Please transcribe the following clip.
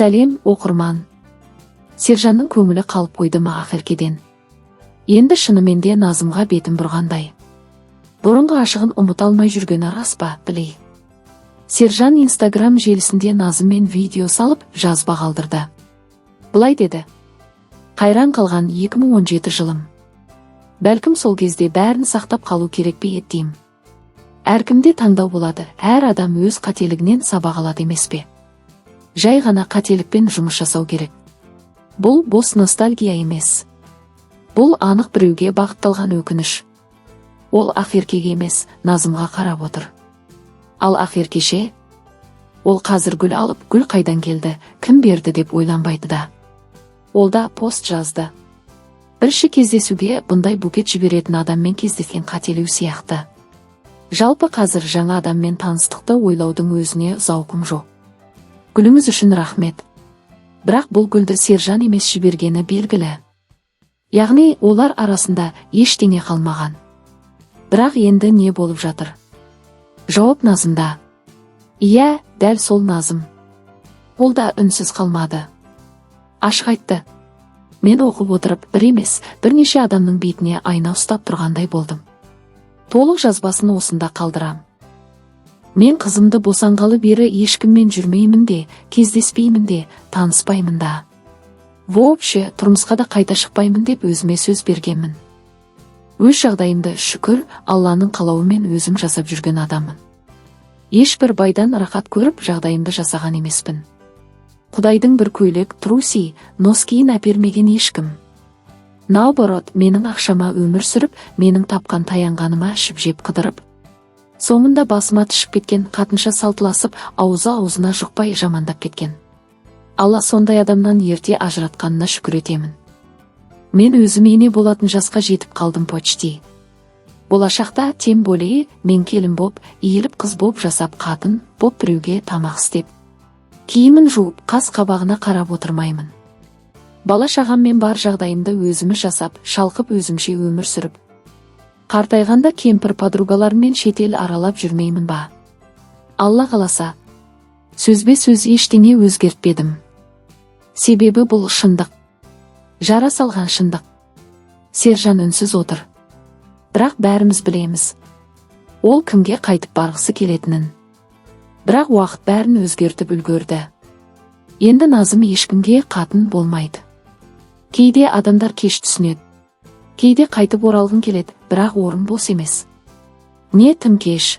Сәлем, оқырман! Сержанның көңілі қалып қойды ма Ақеркеден? Енді шынымен де Назымға бетін бұрғандай. Бұрынғы ғашығын ұмыта алмай жүргені рас па, білей. Сержан Инстаграм желісінде Назыммен видео салып, жазба қалдырды. Былай деді: «Қайран қалған 2017 жылым. Бәлкім, сол кезде бәрін сақтап қалу керек пе еді деймін. Әркімде таңдау болады, әр адам өз қателігінен сабақ алады емес пе? Жай ғана қателікпен жұмыс жасау керек. Бұл бос ностальгия емес. Бұл анық біреуге бағытталған өкініш». Ол Ақеркеге емес, Назымға қарап отыр. Ал Ақерке ше? Ол қазір гүл алып, гүл қайдан келді, кім берді деп ойланбайды да. Ол да пост жазды. Бірінші кездесуге бұндай букет жіберетін адаммен кездескен қателеу сияқты. Жалпы, қазір жаңа адаммен таныстықты ойлаудың өзіне зауқым жоқ. Гүліңіз үшін рахмет. Бірақ бұл гүлді Сержан емес жібергені белгілі. Яғни олар арасында ештеңе қалмаған. Бірақ енді не болып жатыр? Жауап Назымда. Иә, дәл сол Назым. Ол да үнсіз қалмады. Ашық айтты. Мен оқып отырып, бір емес, бірнеше адамның бетіне айна ұстап тұрғандай болдым. Толық жазбасын осында қалдырам. Мен қызымды босанғалы бері ешкіммен жүрмеймін де, кездеспеймін де, таныспаймын да. Вообще, тұрмысқа да қайта шықпаймын деп өзіме сөз бергенмін. Өз жағдайымды, шүкір, Алланың қалауымен өзім жасап жүрген адаммын. Ешбір байдан рахат көріп, жағдайымды жасаған емеспін. Құдайдың бір көйлек, трусы, носкиін әпермеген ешкім. Наоборот, менің ақшама өмір сүріп, менің тапқан таянғаныма ішіп жеп қыдырып. Соңында басыма түсіп кеткен қатынша салтыласып, аузы аузына жұқпай жамандап кеткен. Алла сондай адамнан ерте ажыратқанына шүкір етемін. Мен өзім ене болатын жасқа жетіп қалдым почти. Болашақта тем более мен келін боп, иіліп қыз боп жасап, қатын боп біреуге тамақ істеп, киімін жуып, қас қабағына қарап отырмаймын. Бала шағаммен бар жағдайымды өзіміз жасап, шалқып өзімше өмір сүріп, қартайғанда кемпір подругаларыммен шетел аралап жүрмеймін ба? Алла қаласа. Сөзбе сөз ештеңе өзгертпедім. Себебі бұл шындық. Жара салған шындық. Сержан үнсіз отыр. Бірақ бәріміз білеміз. Ол кімге қайтып барғысы келетінін. Бірақ уақыт бәрін өзгертіп үлгерді. Енді Назым ешкімге қатын болмайды. Кейде адамдар кеш түсінеді. Кейде қайтып оралғың келеді, бірақ орын бос емес. Не тым кеш.